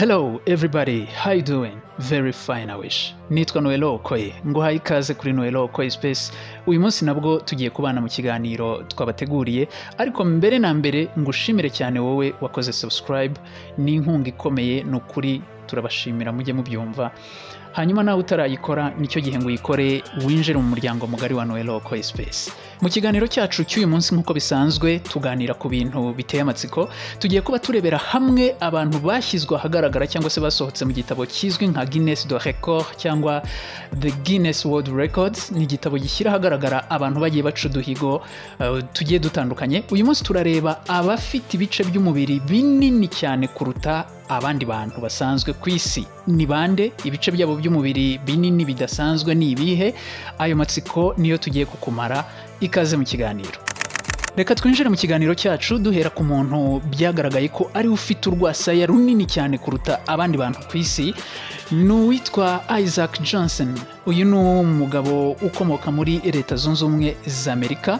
Hello everybody, how you doing? Very fine, I wish. Nitwa Noelo Okoye, nguhaye ikaze kuri Noelo Okoye Space. Uyu munsi nabwo tugiye kubana mu kiganiro twabateguriye, ariko mbere na mbere ngushimire cyane wowe wakoze subscribe, ni inkunga ikomeye, ni ukuri turabashimira, mujye mubyumva. Hanyuma nawe utarayikora, nicyo gihe ngo uyikore, winjire mu muryango mugari wa Noelo Okoye Space. Mu kiganiro cyacu cy'uyu munsi, nk'uko bisanzwe, tuganira ku bintu biteye amatsiko. Tugiye kuba turebera hamwe abantu bashyizwe ahagaragara cyangwa se basohotse mu gitabo kizwi nka Guinness de Record cyangwa The Guinness World Records. Ni igitabo gishyira ahagaragara abantu bagiye baca uduhigo tugiye dutandukanye. Uyu munsi turareba abafite ibice by'umubiri binini cyane kuruta abandi bantu basanzwe ku isi. Ni bande? Ibice byabo by'umubiri binini bidasanzwe ni ibihe? Ayo matsiko niyo tugiye kukumara. Ikaze mu kiganiro. Reka twinjire mu kiganiro cyacu duhera ku muntu byagaragaye ko ari ufite urwasaya runini cyane kuruta abandi bantu ku isi, ni uwitwa Isaac Johnson. Uyu ni umugabo ukomoka muri Leta Zunze Ubumwe za Amerika.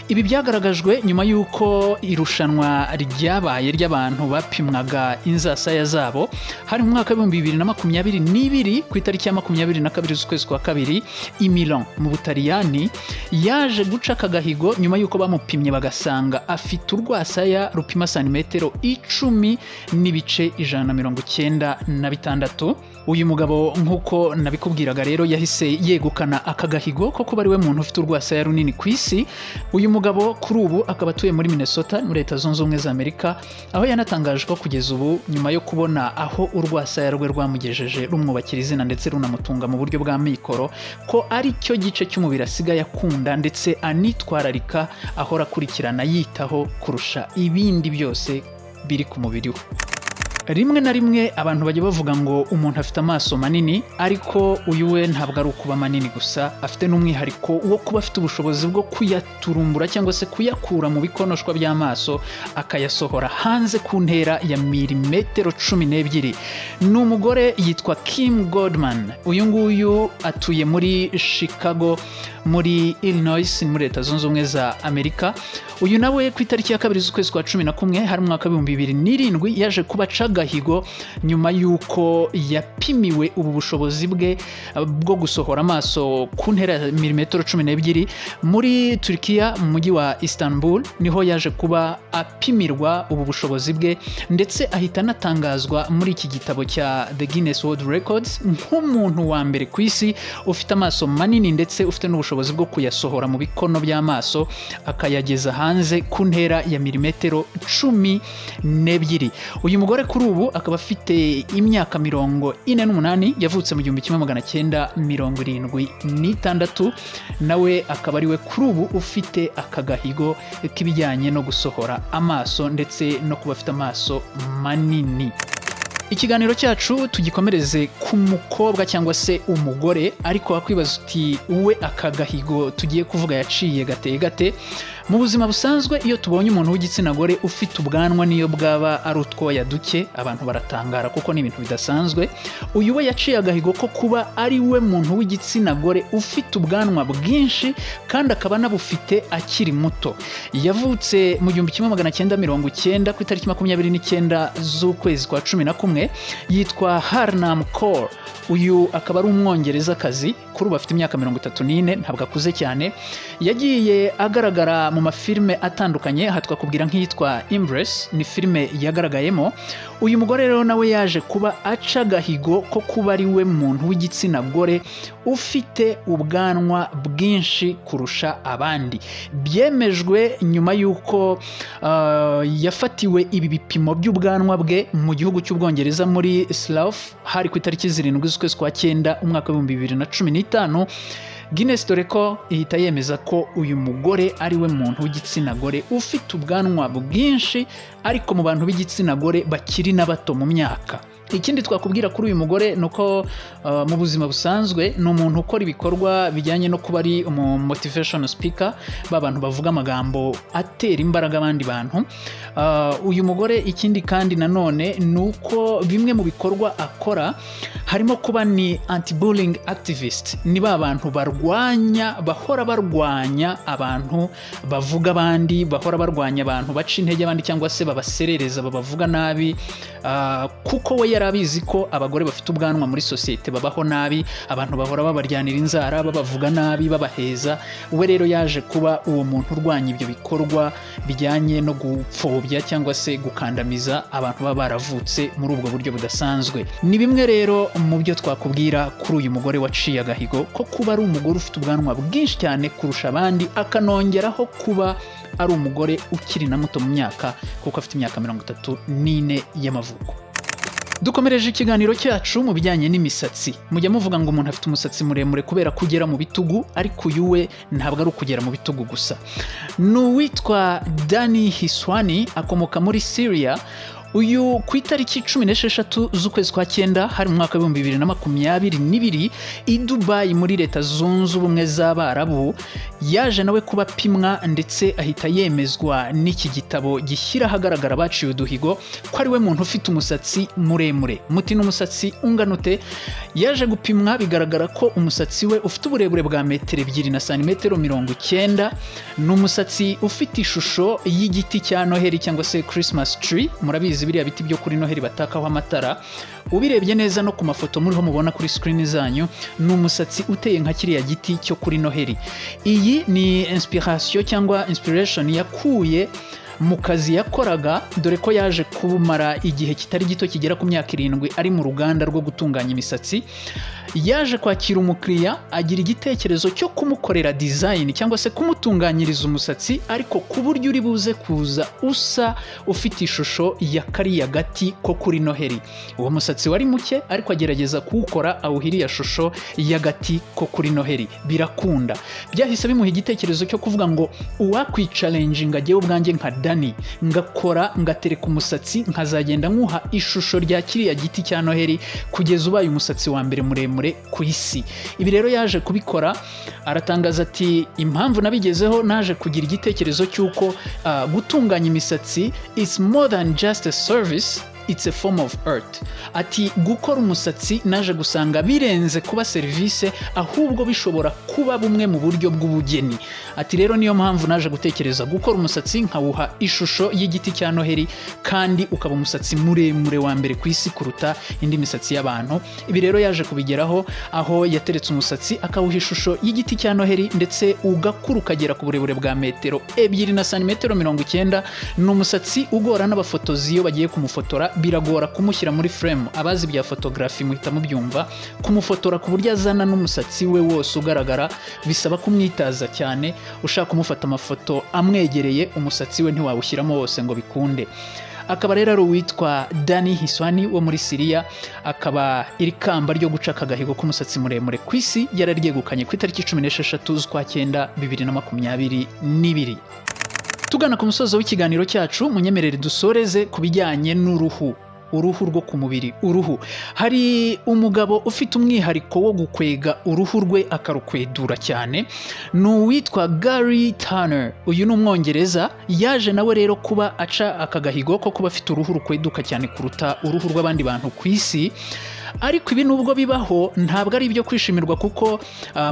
Ibi byagaragajwe nyuma y'uko irushanwa ryabaye ry'abantu bapimwaga inzasaya zabo, hari mu mwaka w'2022, ku itariki ya 22 z'ukwezi kwa kabiri, i Milan mu Butaliyani. Yaje guca aka gahigo nyuma y'uko bamupimye bagasanga afite urwasaya rupima santimetero 10.196. Uyu mugabo, nk'uko nabikubwiraga rero, yahise yegukana aka gahigo ko kuba ari we muntu ufite urwasaya runini ku isi. Uyu mugabo kuri ubu akaba atuye muri Minnesota, muri Leta Zunze Ubumwe za Amerika, aho yanatangaje ko kugeza ubu, nyuma yo kubona aho urwasaya rwe rwamugejeje, rumwubakira izina ndetse runamutunga mu buryo bwa mikoro, ko ari cyo gice cy'umubiri asigaye akunda ndetse anitwararika, ahora akurikirana, yitaho kurusha ibindi byose biri ku mubiri we. Rimwe na rimwe abantu bajya bavuga ngo umuntu afite amaso manini, ariko uyu we ntabwo ari ukuba manini gusa, afite n'umwihariko wo kuba afite ubushobozi bwo kuyaturumbura cyangwa se kuyakura mu bikonoshwa by'amaso, akayasohora hanze ku ntera ya milimetero 12. Ni umugore, yitwa Kim Goldman. Uyu nguyu atuye muri Chicago, muri Illinois, muri Leta Zunze Ubumwe za Amerika. Uyu nawe ku itariki ya 2 z'ukwezi kwa 11, hari mu mwaka w'2007, yaje kuba aca agahigo nyuma y'uko yapimiwe ubu bushobozi bwe bwo gusohora amaso ku ntera ya milimetero 12. Muri Turkiya, mu mujyi wa Istanbul, niho yaje kuba apimirwa ubu bushobozi bwe, ndetse ahita anatangazwa muri iki gitabo cya The Guinness World Records nk'umuntu wa mbere ku isi ufite amaso manini ndetse ufite n'ubushobozi bwo kuyasohora mu bikono by'amaso, akayageza hanze ku ntera ya milimetero 12. Uyu mugore kuri ubu akaba afite imyaka 48, yavutse mu 1976. Nawe akaba ari we kuri ubu ufite aka gahigo k'ibijyanye no gusohora amaso ndetse no kuba afite amaso manini. Ikiganiro cyacu tugikomereze ku mukobwa cyangwa se umugore, ariko wakwibaza uti: "We aka gahigo tugiye kuvuga yaciye gateye gate?" Mu buzima busanzwe, iyo tubonye umuntu w'igitsina gore ufite ubwanwa, niyo bwaba ari utwoya duke, abantu baratangara kuko ni ibintu bidasanzwe. Uyu we yaciye agahigo ko kuba ari we muntu w'igitsina gore ufite ubwanwa bwinshi, kandi akaba anabufite akiri muto. Yavutse mu 1990, ku itariki 29 z'ukwezi kwa 11, yitwa Harnam Kaur. Uyu akaba ari Umwongerezakazi, kuri ubu afite imyaka 34, ntabwo akuze cyane. Yagiye agaragara mu mafilime atandukanye, aha twakubwira nk'iyitwa Embrace, ni filime yagaragayemo. Uyu mugore rero nawe yaje kuba aca agahigo ko kuba ari we muntu w'igitsina gore ufite ubwanwa bwinshi kurusha abandi. Byemejwe nyuma y'uko yafatiwe ibi bipimo by'ubwanwa bwe mu gihugu cy'Ubwongereza, muri Slough, hari ku itariki 7 z'ukwezi kwa cyenda, umwaka w'2015. Guinness dore ko ihita yemeza ko uyu mugore ari we muntu w'igitsina gore ufite ubwanwa bwinshi, ariko mu bantu b'igitsina gore bakiri na bato mu myaka. Ikindi twakubwira kuri uyu mugore ni uko mu buzima busanzwe ni umuntu ukora ibikorwa bijyanye no kuba ari umu motivation speaker, ba bantu bavuga amagambo atera imbaraga abandi bantu. Uyu mugore ikindi kandi nanone ni uko bimwe mu bikorwa akora harimo kuba ni anti bullying activist, ni ba bantu barwanya, bahora barwanya abantu bavuga abandi, bahora barwanya abantu baca intege abandi cyangwa se babaserereza, babavuga nabi, kuko we yari abizi ko abagore bafite ubwanwa muri sosiyete babaho nabi, abantu bahora babaryanira inzara, babavuga nabi, babaheza. We rero yaje kuba uwo muntu urwanya ibyo bikorwa bijyanye no gupfobya cyangwa se gukandamiza abantu baba baravutse muri ubwo buryo budasanzwe. Ni bimwe rero mu byo twakubwira kuri uyu mugore waciye agahigo ko kuba ari umugore ufite ubwanwa bwinshi cyane kurusha abandi, akanongeraho kuba ari umugore ukiri na muto mu myaka, kuko afite imyaka 34 y'amavuko. Dukomereje ikiganiro cyacu mu bijyanye n'imisatsi. Mujya muvuga ngo umuntu afite umusatsi muremure kubera kugera mu bitugu, ariko uyu we ntabwo ari ukugera mu bitugu gusa. Ni uwitwa Dani Hiswani, akomoka muri Syria. Uyu ku itariki 16 z'ukwezi kwa 9, hari mu mwaka wa 2022, i Dubai muri Leta Zunze Ubumwe z'Abarabu, yaje nawe kuba apimwa ndetse ahita yemezwa n'iki gitabo gishyira ahagaragara baciye uduhigo ko ari we muntu ufite umusatsi muremure. Muti n'umusatsi ungana ute? Yaje gupimwa bigaragara ko umusatsi we ufite uburebure bwa metero 2 na santimetero 90. Ni umusatsi ufite ishusho y'igiti cya Noheli cyangwa se Christmas tree. Murabizi biriya biti byo kuri Noheli batakaho amatara. Ubirebye neza no ku mafoto muriho mubona kuri screen zanyu, ni umusatsi uteye nka kiriya giti cyo kuri Noheli. Iyi ni inspiration cyangwa inspiration yakuye mu kazi yakoraga, dore ko yaje kumara igihe kitari gito kigera ku myaka 7 ari mu ruganda rwo gutunganya imisatsi. Yaje kwakira umukiriya, agira igitekerezo cyo kumukorera design cyangwa se kumutunganyiriza umusatsi, ariko ku buryo uri buze kuza usa ufite ishusho ya kariya gati ko kuri Noheli. Uwo musatsi wari muke, ariko agerageza kuwukora awuha iriya shusho y'agati ko kuri Noheli, birakunda. Byahise bimuha igitekerezo cyo kuvuga ngo uwakwicalenjinga jyewe ubwanjye nka Dani, ngakora, ngatereka umusatsi, nkazagenda nkuha ishusho rya kiriya giti cya Noheli kugeza ubaye umusatsi wa mbere muremure ku isi. Ibi rero yaje kubikora, aratangaza ati: "Impamvu nabigezeho, naje kugira igitekerezo cy'uko gutunganya imisatsi is more than just a service, it's a form of art." Ati: "Gukora umusatsi naje gusanga birenze kuba serivisi, ahubwo bishobora kuba bumwe mu buryo bw'ubugeni." Ati: "Rero niyo mpamvu naje gutekereza gukora umusatsi nkawuha ishusho y'igiti cya Noheli, kandi ukaba umusatsi muremure wa mbere ku isi kuruta indi misatsi y'abantu." Ibi rero yaje kubigeraho, aho yateretse umusatsi akawuha ishusho y'igiti cya Noheli, ndetse ugakura ukagera ku burebure bwa metero 2 na santimetero 90. Ni umusatsi ugora n'abafotozi, iyo bagiye kumufotora biragora kumushyira muri frame. Abazi bya photography muhita mubyumva, kumufotora ku buryo azana n'umusatsi we wose ugaragara bisaba kumwitaza cyane. Ushaka kumufata amafoto amwegereye, umusatsi we ntiwawushyiramo wose ngo bikunde. Akaba rero ari uwitwa Dani Hiswani wo muri Siriya, akaba iri kamba ryo guca akagahigo k'umusatsi muremure ku isi yararyegukanye ku itariki 16 z'ukwa 9 2022. Tugana ku musozo w'ikiganiro cyacu, munyemerere dusoreze ku bijyanye n'uruhu, uruhu rwo ku mubiri. Uruhu, hari umugabo ufite umwihariko wo gukwega uruhu rwe akarukwedura cyane, ni uwitwa Gary Turner. Uyu ni Umwongereza, yaje nawe rero kuba aca aka gahigo ko kuba afite uruhu rukweduka cyane kuruta uruhu rw'abandi bantu ku isi. Ariko ibi nubwo bibaho, ntabwo ari ibyo kwishimirwa, kuko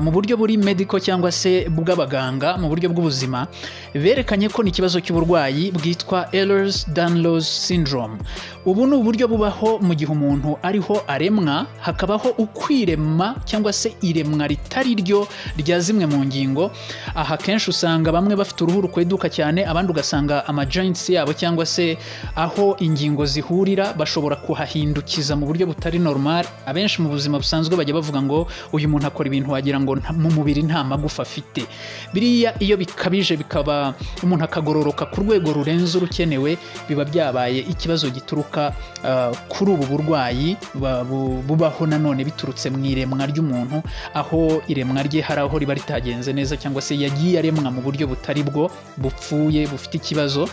mu buryo buri medical cyangwa se bw'abaganga, mu buryo bw'ubuzima, berekanye ko ni ikibazo cy'uburwayi bwitwa Ehlers Danlos syndrome. Ubu ni uburyo bubaho mu gihe umuntu ariho aremwa, hakabaho ukwirema cyangwa se iremwa ritari ryo rya zimwe mu ngingo. Aha kenshi usanga bamwe bafite uruhu rukweduka cyane, abandi ugasanga ama joints yabo cyangwa se aho ingingo zihurira bashobora kuhahindukiza mu buryo butari normal. Abenshi mu buzima busanzwe bajya bavuga ngo uyu muntu akora ibintu wagira ngo mu mubiri nta magufa afite. Biriya iyo bikabije, bikaba umuntu akagororoka ku rwego rurenze urukenewe, biba byabaye ikibazo gituruka kuri ubu burwayi bubaho nanone biturutse mu iremwa ry'umuntu, aho iremwa rye hari aho riba ritagenze neza cyangwa se yagiye aremwa mu buryo butari bwo, bupfuye, bufite ikibazo.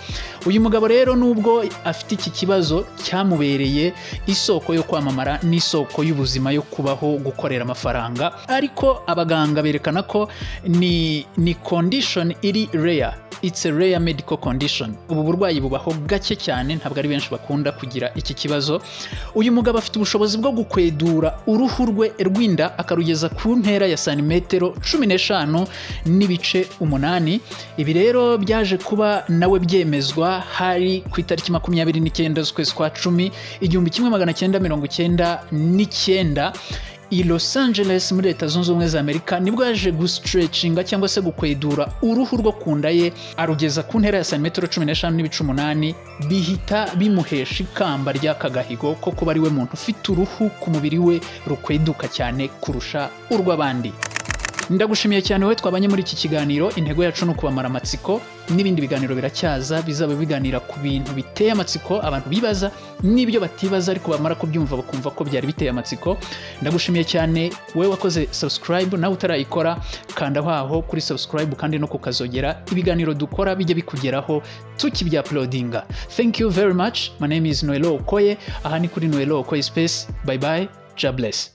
Uyu mugabo rero, nubwo afite iki kibazo, cyamubereye isoko yo kwamamara n'isoko. nk'isoko y'ubuzima yo kubaho, gukorera amafaranga. Ariko abaganga berekana ko ni condition iri rare, it's a rare medical condition. Ubu burwayi bubaho gake cyane, ntabwo ari benshi bakunda kugira iki kibazo. Uyu mugabo afite ubushobozi bwo gukwedura uruhu rwe rw'inda akarugeza ku ntera ya santimetero 15.8. Ibi rero byaje kuba nawe byemezwa hari ku itariki 29 z'ukwezi kwa 10 1999 i Los Angeles muri Leta Zunze Ubumwe za Amerika. Nibwo yaje gustretchinga cyangwa se gukwedura uruhu rwo ku nda ye, arugeza ku ntera ya santimetero 15.8, bihita bimuhesha ikamba ry'aka gahigo ko kuba ari we muntu ufite uruhu ku mubiri we rukweduka cyane kurusha urw'abandi. Ndagushimiye cyane wowe twabanye muri iki kiganiro. Intego yacu ni ukubamara amatsiko, n'ibindi biganiro biracyaza bizaba biganira ku bintu biteye amatsiko abantu bibaza n'ibyo batibaza, ariko bamara kubyumva bakumva ko byari biteye amatsiko. Ndagushimiye cyane wowe wakoze subscribe. Nawe utarayikora, kanda aho kuri subscribe kandi no kukazogera, ibiganiro dukora bijye bikugeraho tukibyuploadinga. Thank you very much. My name is Noelo Okoye. Aha ni kuri Noelo Okoye Space. Bye bye, God bless.